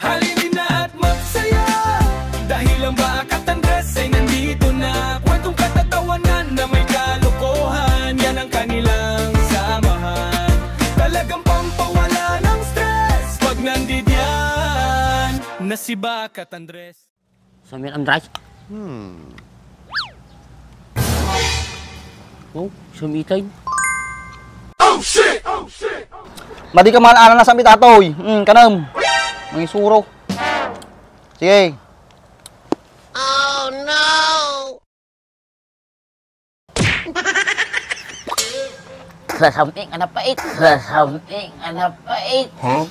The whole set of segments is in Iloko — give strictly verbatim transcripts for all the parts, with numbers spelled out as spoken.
Halina at magsaya, dahil ang Bakat Andres ay nandito na. Kwentong katatawanan na may kalokohan, yan ang kanilang samahan. Talagang pampawala ng stress pag nandidiyan na si Bakat Andres. Samin Andres? Hmm. Oh, samitay. Madi ka man, ana na sa mitatoy. Hmm, kanam. Mangisuro. Sige. Sasaming a napait. Sasaming a napait. Huh?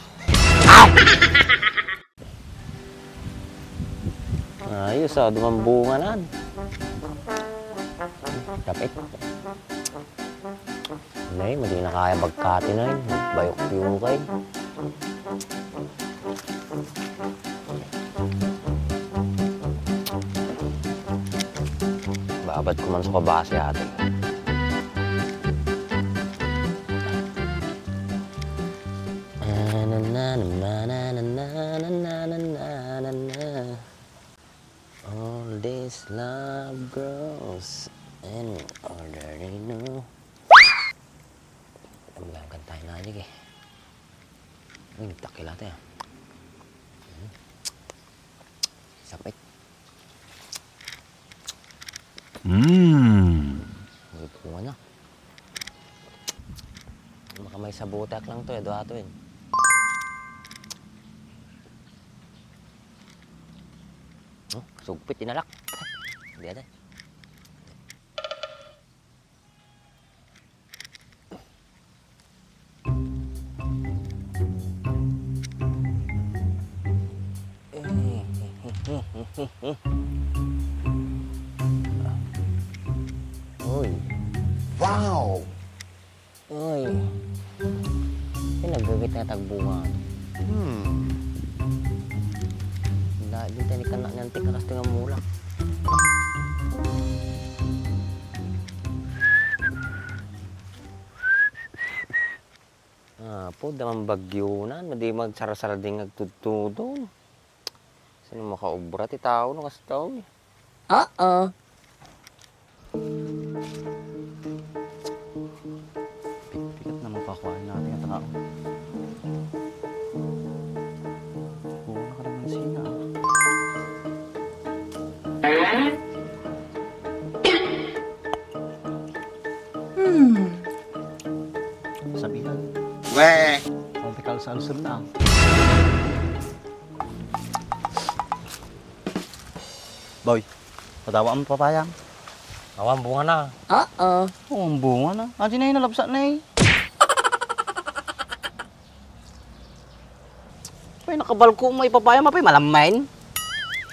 Ayos, ah, dumambunganan. Kapit. Nay, madi na kaya bagkati, nay. Bayok-yukay. Babad ko man sa kabasi, ate. All this love grows in ordinary. Tamagan tayo na aja, eh. Uy, nagtakil ata, ah. Hmm. Sapit. Mm. Uy, bunga na. Baka may sabotak lang to, eh. Dua to, eh. Oh, sugpit, inalak. Di ada. Uy. Wow! Uy. Ay, nagagit na tagbungan. Hmm. Dahil din tayo ni kanak niyan, tika, kas tinga mulak. Ah, po, daman bagyo na, madi magsarasarding agtudtudon. Sino makaobra ti tao, no, kas tao, eh? Oo. Pikat na mapakuha natin ang tao. Kuha na ka naman sina, ah. Hmm. Sabihan. Weh! Vertical sa ulcer na, ah. Boy, padawa ang papaya. Awan, bunga na. Oo. Oo, ang bunga na. Adi na yung nalabsa na eh. Ay, nakabalko mo ipapaya, mapay malammain.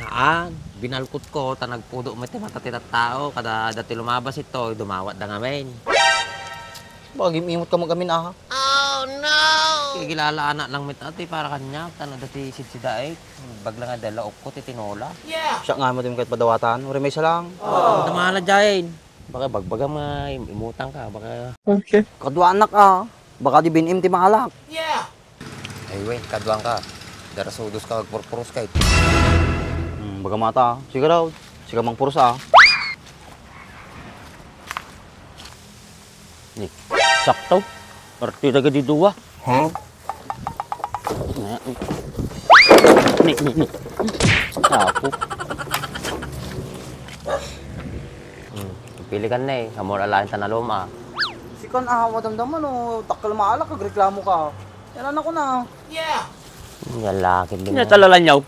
Haan, binalkot ko, ta nagpudo mo iti mata ti tattao, kada dati lumabas ito, dumawat da ngamin. Baka gimimot ka magamin, aha. Oh, no! Kikilala anak lang met ati para kanya, tano dati sidsidaik, bagla nga dala ukko ti tinola. Yeah! Siya nga mo din kahit padawatan, uri may isa lang. Oh. Tamala, Jain. Baka bagbagam nga im-, imutang ka, baka. Okay. Kadwa anak, ah. Baka di binim ti mahalak. Yeah! Ay, wen, kaduan ka. Darasudos ka, agpurpuros ka, eh. Hmm, baga mata, ah. Sige raw. Sige mang puros, ah. Ni, sakto. Partida ka di dua. Huh? Ni, ni, ni. Apo. Hmm, pili ka na eh. Amor alain ta na luma. Sikan, ah, madamdaman, oh. Takkel maalak, agreklamo ka. Yan, anak ko na. Yeah. Yan, laki din. Yan, talalanyaw.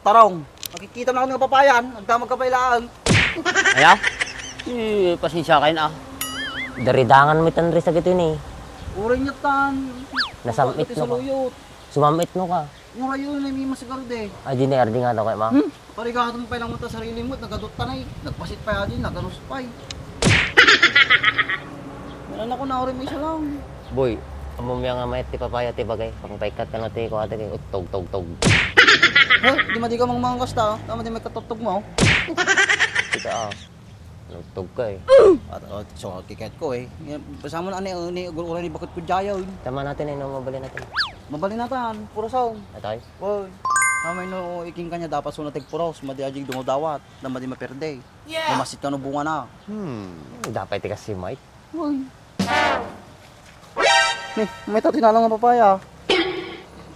Tarong, makikita mo na ako nga papayan, agdamag ka pa ilaang. Aya? Eh, pasensya kayo na. Daridangan mo itan rin sa gito ini. Uray niya tan. Nasam-it mo ka. Saluyot. Sumam-it mo ka. Uray yun, ay may masigarod eh. Ay, di na, di nga daw kayo, ma. Hmm? Parigato mo pa ilang mo ta sarili mo, nagadot tanay. Nagpasit pa yan, naganus pa eh. Wala na ko, nauri mo isa lang. Boy, amo mi nga mayat ti papaya ti bagay. Pangpaikat ka na ti kuwate kay uttog, tog, tog. Hoy, di madi ka mang mangas ta, ah. Tama di may katutog mo. Kita, ah. Nagtog ka eh. At, at, so, kiket ko eh. Yan, basta mo na, ani, ani, gur-uray ni bakit ko dyayo. Tama natin eh, no? Mabalin natin. Mabalin natin, puro song. Atay? Oy. Mamay no, iking kanya dapat so natigpuros, madi ajig dungo dawat, na madi maperde. Yeah. Mamasit ka no bunga na. Hmm. Dapat iti kasi, Mike. Uy. Ni, may tati na lang ang papaya.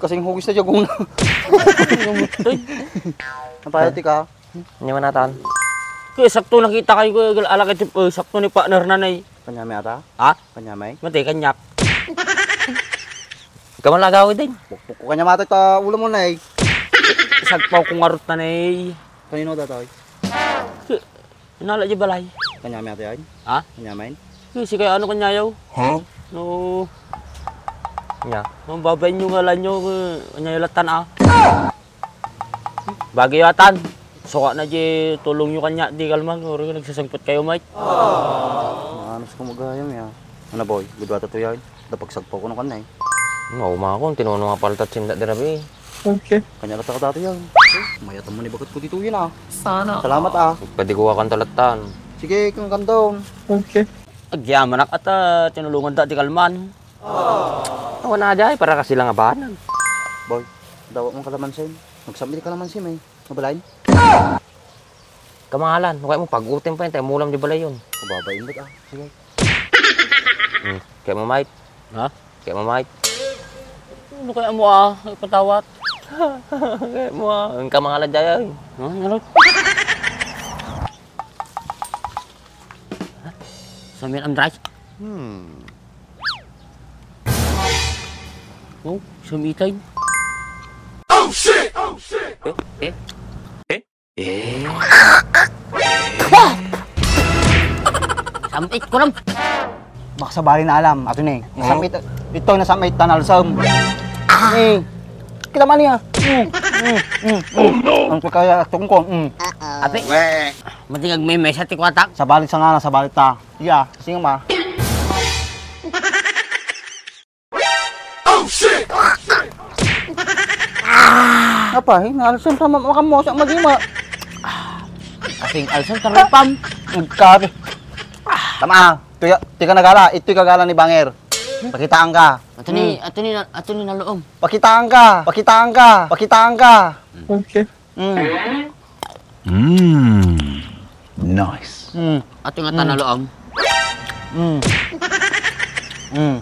Kasing hugis na diago na. Uy. Ang payat ka? Ni manatan. Kaya sakto nakita kayo ko, alakay ti, eh, sakto ni partner na, nay. Kanyami ata? Ha? Kanyami? Mati, kanyak. Ikaw man lagaw din. Pukpuk ko kanya mata ta ulo mo, nay. Sagpaw kong arot na, nay. Kanino datoy? Nala di balay. Kanya mi ata yan? Ha? Kanya mi? Kasi kaya ano kanya yaw? Ha? No. Nya. No, babain nyo nga lanyo, eh, kanya yalatan, ah. Bagay yatan. Suka na di tulong nyo kanya, di kalman. Uri nagsasangpot kayo, Mike. Maanus ka magayam, ya. Ano, boy? Gudwata to yan? Dapagsagpa ko no kanna eh. Mauma ko, tinuno nga paltat sinda dirabi. Okay. Kanya ka dati yan. Mayatan mo ni bagat ko dito yun ah. Sana. Salamat ah. Pwede ko kan talatan. Sige, kung kandong. Okay. Agyamanak at, ah, tinulungan da ti kalman. Awan na di ay, para kasi lang abanan. Boy, dawa mong kalamansin. Magsamit kalamansin eh. Mabalain? Kamangalan, no kaya mo pag-utim pa yun, tayo mulam di balayon. Kababain ba't ah? Sige. Hmm, kaya mo, Mike? Ha? Kaya mo, Mike? Ano kaya mo ah? Ipatawat? Kaya mo ah? Ang kamangalan dyan. Ha? Ano? Samin ang dry? Hmm. Oh, sumitay. Oh, shit! Oh, shit! Eh? Eh? Eh? Eh? Samit ko lang. Baka sabali na alam. Ato ni. Nasamit. Ito, nasamit. Tanalsam. Eh. Kita man niya. Mm, mm, mm, mm. Ang pagkaya tungkol. Mm. Api. Matingag may mesa ti kwatak. Sabali sa nga na, sabali ta. Iya, kasi nga ma. Oh, shit! Apa, eh, naalsan tama makamosa madima. Asing alsan tarupam. Nagkape. Tama, tuya, tika nagala, ito'y kagala ni Banger. Pakitaan ka. Ato ni, ato ni, ato ni naloom. Pakitaan ka, pakitaan ka, pakitaan ka. Okay. Mm. Mm. Nice. Mm. Ato nga tanaloom. Mm. Mm.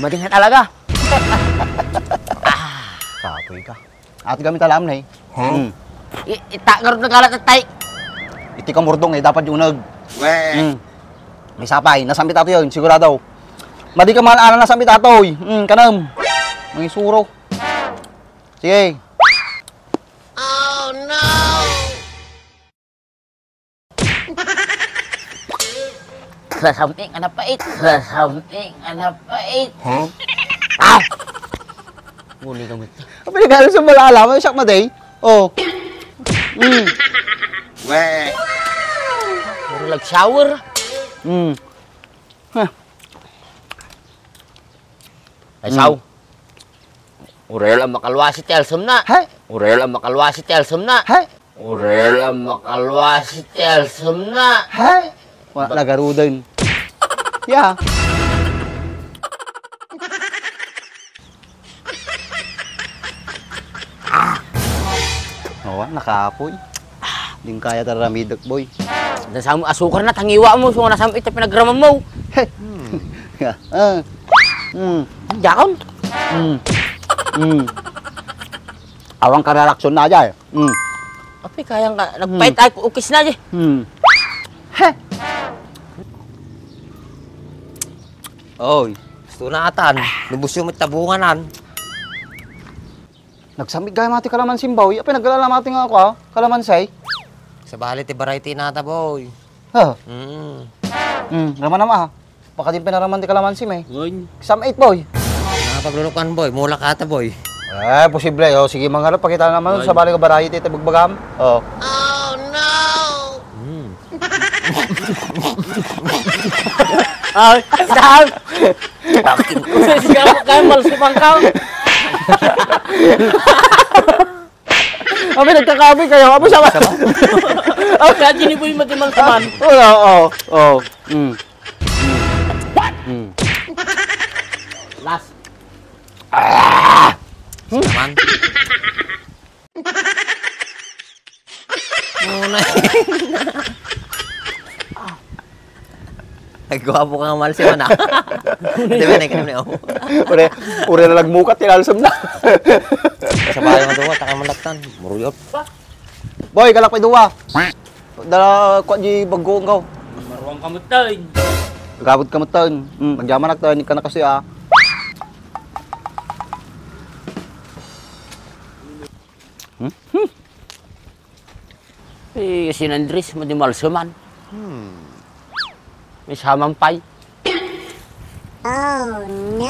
Madingan talaga. Kapoy ka. Ato kami talam na eh. Huh? Mm. I-, ita nga rin nagalat at tay. Iti kamurdong eh, dapat yung unag. Weh. Mm. May sapay, nasamit ato yun, sigurado. Madi ka mahal, ana nasamit ato, oy. Mm, kanam. Mangisuro. Sige. Oh, no! Sasaming anapait. Sasaming anapait. Huh? Ah! Muli ka mo. Apa ni galo sa malala mo, siyak maday? Oh. Mm. Weh. Puro nag-shower. Mm. Huh. Ay, saw. Urel ang makalwasi ti alsem na. Hay? Urel ang makalwasi ti alsem na. Hay? Urel ang makalwasi ti alsem na. Hay? Wala nagarudan. Ya. Awa, nakapoy. Di kaya ta ramidek, boy. Nasam-, asukar na, tangiwa mo, so nasam iti pinagraman mo. Hey. Ah. Mm. Diakon. Mm. Mm. Awan ka reaksyon na dyan. Mm. Api, kayang ka, nagpait ay ukis na di. Mm. He. Oy, gusto na atan. Lubos yung tabunganan. Nagsamig gaya mati kalamansi, Boy. Apay, naglalamati nga ako, ah. Kalamansi. Sabali ti variety nata, Boy. Ha? Mm. Mm, raman naman, ah. Baka din pinaraman ti kalamansi, eh. Ngun. Sam eight, Boy. Nakapaglulukan, Boy. Mula ka ata, Boy. Eh, posible. Oh, sige, mangarap. Pakita naman. Ngun. Sabali ka variety ti bagbagam. Oh. Oh, no! Mm. Ay, saan? Bakit? Sigaw ka, malsipang ka. Abi, nagkakabi kayo. Abi, sama. Kaya Jimmy Boy, matimal ka man. Oo, oo, oo. Mm. Mm. Last. Ah! Naman. Muna. Ay, gwapo ka nga, Malsem, ah. Di ba, nagkano niya? Ure, ure na nagmukat, tinalsem na. Sa bahay nga doon, taka manaktan. Muruyot. Boy, galak pay duwa. Dala, kwa di baggo, engkaw. Maruang kamutan. Gabod kamutan. Hmm, nagyamanak tayo, ni ka na kasi, ah. Hmm? Hmm. Eh, si Andres, madi malseman. Hmm. May saman pay. Oh, no.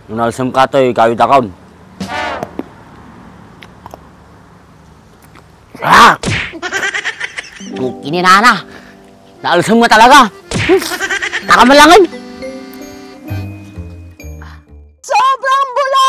Nung nalsem ka to, eh, kayo dakon. Ah! Kukininana. Naalsem mo talaga. Nakamalangin. Sobrang bula!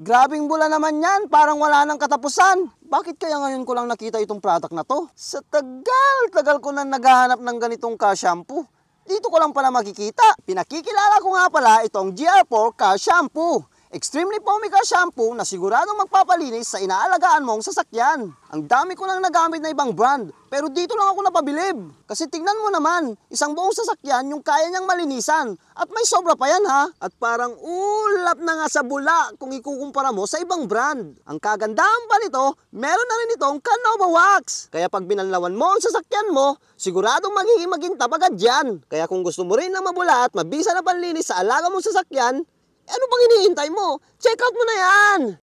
Grabing bula naman yan. Parang wala nang katapusan. Bakit kaya ngayon ko lang nakita itong product na to? Sa tagal-tagal ko nang naghahanap ng ganitong ka-shampoo. Dito ko lang pala makikita. Pinakikilala ko nga pala itong G R four Ka Shampoo. Extremely foamy ka shampoo na siguradong magpapalinis sa inaalagaan mong sasakyan. Ang dami ko nang nagamit na ibang brand, pero dito lang ako napabilib. Kasi tingnan mo naman, isang buong sasakyan yung kaya niyang malinisan. At may sobra pa yan, ha? At parang ulap na nga sa bula kung ikukumpara mo sa ibang brand. Ang kagandahan pa nito, meron na rin itong Canova Wax. Kaya pag binanlawan mo ang sasakyan mo, siguradong magiging magintab agad yan. Kaya kung gusto mo rin ng mabula at mabisa na panlinis sa alaga mong sasakyan, eh, ano pang hinihintay mo? Check out mo na yan!